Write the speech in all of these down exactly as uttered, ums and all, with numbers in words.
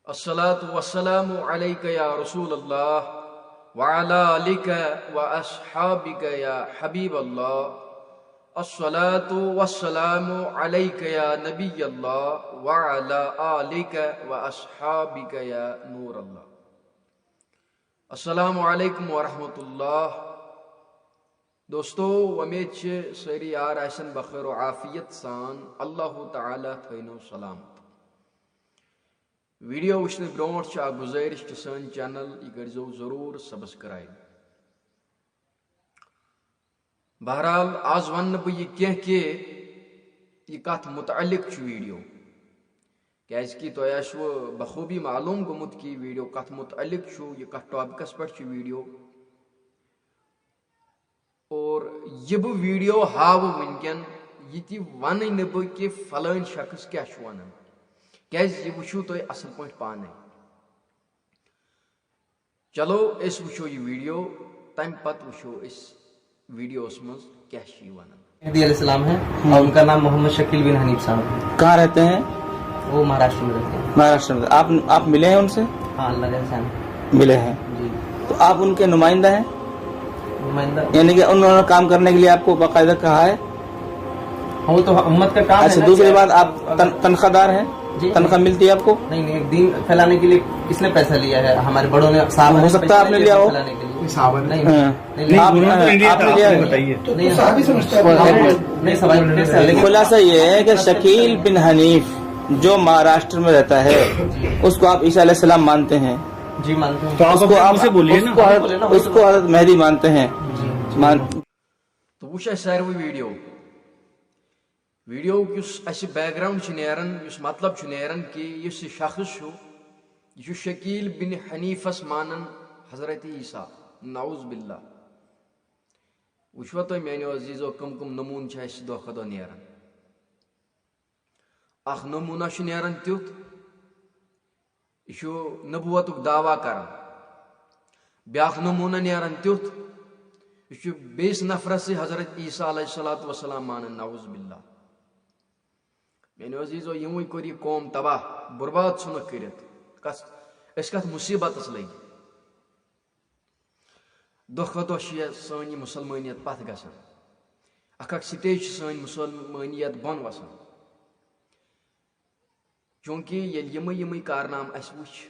الصلاة والسلام عليك يا رسول الله وعلى آلك وأصحابك يا حبيب الله. الصلاة والسلام عليك يا نبي الله وعلى آلك وأصحابك يا نور الله. السلام عليكم ورحمة الله. دوستو، وۄمید چھِ سٲری یار آسن بخیر و عافیت سان۔ اللہ تعالیٰ تھٲینو سلامت۔ ویڈیو وٕچھنہٕ برونٛٹھ چھِ اکھ گُزٲرِش کہِ سٲنۍ چینل یہِ کٔرۍزیو ضروٗر سبسکرائب۔ بہرحال، آز ونہٕ نہٕ بہٕ یہِ کینٛہہ کہِ یہِ کتھ متعلق چھُ ویڈیو، کیازِ کہِ تۄہہِ آسِوٕ بخوٗبی معلوم گوٚمُت کہِ یہِ ویڈیو کتھ متعلق چھُ، یہِ کتھ ٹاپکس پٮ۪ٹھ چھُ ویڈیو۔ اور یہِ بہٕ ویڈیو ہاوٕ وٕنکٮ۪ن، یہِ تہِ ونہٕ نہٕ بہٕ کہِ فلٲنۍ شخص کیٛاہ چھُ ونان، کیازِ یہِ وٕچھِو تُہۍ اصل پٲٹھۍ پانے۔ چلو، أسۍ وٕچھو یہِ ویڈیو، تمہِ پتہٕ وٕچھو أسۍ ویڈیوس منٛز کیٛاہ چھِ یہِ ونان۔ مہدی علیہ السلام ہے اور ان کا نام محمد شکیل بن حنیف صاحب ہے۔ کہاں رہتے ہیں؟ وہ مہاراشٹر میں رہتے ہیں۔ مہاراشٹر میں۔ آپ، آپ ملے ہیں ان سے؟ ہاں، اللہ کے احسان۔ ملے ہیں۔ جی۔ تو آپ ان کے نمائندہ ہیں؟ نمائندہ؟ یعنی کہ انہوں نے کام کرنے کے لیے آپ کو باقاعدہ کہا ہے؟ ہاں، وہ تو امت کا کام ہے اچھا، نا دوسری کہ بات، آپ تن-، تنخواہ دار ہیں؟ جی۔ تنخواہ ملتی ہے آپ کو؟ نہیں، نہیں، دین پھیلانے کے لیے کس نے پیسہ لیا ہے؟ ہمارے بڑوں نے، صحابہ ہو نے سکتا ہے پیسہ آپ نے لیا ہو۔ پھیلانے کے لیے۔ صحابہ نے۔ نہیں، ہاں۔ نہیں، آپ، انہوں نے تو آپ نے لیا ہے؟ بتائیے۔ تو نہیں، صحابی سمجھتا ہے۔ نہیں، صحابی کیسے؟ لیکن خلاصہ یہ ہے کہ شکیل بن حنیف جو مہاراشٹر میں رہتا ہے، اس کو آپ عیسیٰ علیہ السلام مانتے ہیں؟ جی، مانتے ہیں۔ تو آپ اس کو اپنے آپ، منہ سے بولیے اس نا۔ کو حضرت، اس کو حضرت مہدی مانتے ہیں؟ جی۔ مان- تو وٕچھ اَسہِ ساروٕے ویڈیو۔ ویڈیوُک یُس اَسہِ بیک گراؤنڈ چھُ نیران، یُس مطلب چھُ نیران کہِ یُس یہِ شخص چھُ، یہِ چھُ شکیل بن حنیفس مانان حضرت عیسیٰ، نعوذ باللہ۔ وٕچھوا تُہۍ میٲنیو عزیزو، کٕم کٕم نموٗنہٕ چھِ اَسہِ دۄہ کھۄتہٕ دۄہ نیران؟ اکھ نموٗنہ چھُ نیران تیُتھ، یہِ چھُ نبوتُک دعویٰ کران۔ بیٛاکھ نموٗنہٕ نیران تیُتھ، یہِ چھُ بیٚیِس نفرس سۭتۍ حضرت عیسیٰ علیہ الصلوۃ والسلام مانان، نعوذ باللہ۔ میٲنیو عزیزو، یِموٕے کوٚر یہِ قوم تباہ، برباد ژھُنُکھ کٔرِتھ۔ کس، أسۍ کتھ مُصیبتس لٔگۍ؟ دۄہ کھۄتہٕ دۄہ چھِ یہِ سٲنۍ یہِ مُسلمٲنیت پتھ گژھان۔ اکھ اکھ سٹیج چھِ سٲنۍ مُسلمٲنیت بۄن وسان۔ چوٗنٛکہِ ییٚلہِ یِمے یِمے کارنامہٕ اَسہِ وٕچھ،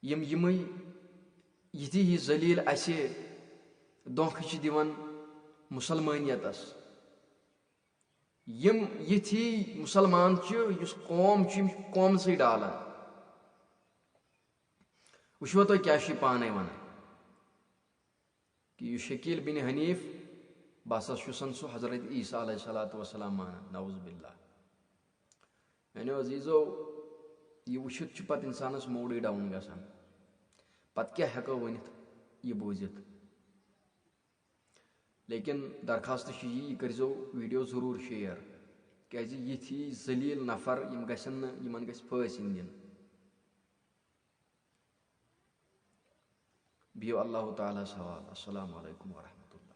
یِم یِمے یِتھی ہی ذلیل اَسہِ دھوکہٕ چھِ دِوان مُسلمٲنیتس، یِم یِتھی مُسلمان چھِ، یُس قوم چھُ، یِم چھِ قومسٕے ڈالان۔ وٕچھوا تُہۍ کیٛاہ چھِ یہِ پانے ونان؟ کہِ یہِ شکیل بن حنیف، بہٕ ہسا چھُسن سُہ حضرت عیسیٰ علیہ الصلوۃ والسلام مانان، نعوذ باللہ۔ میانیو عزیزو، یہِ وٕچھِتھ چھُ پتہٕ انسانس موڈٕے ڈاوُن گژھان۔ پتہٕ کیٛاہ ہٮ۪کو ؤنِتھ یہِ بوٗزِتھ؟ لیکن درخواست چھِ یی، یہِ کٔرۍزیو ویڈیو ضروٗر شیئر، کیازِ یِتھۍ ذلیل نفر یِم گژھن نہٕ، یِمن گژھِ پھٲسۍ یِنۍ دِنہٕ۔ بِہِو اللہ تعالیٰ ہَس حوالہٕ۔ السلام علیکم ورحمۃ اللہ۔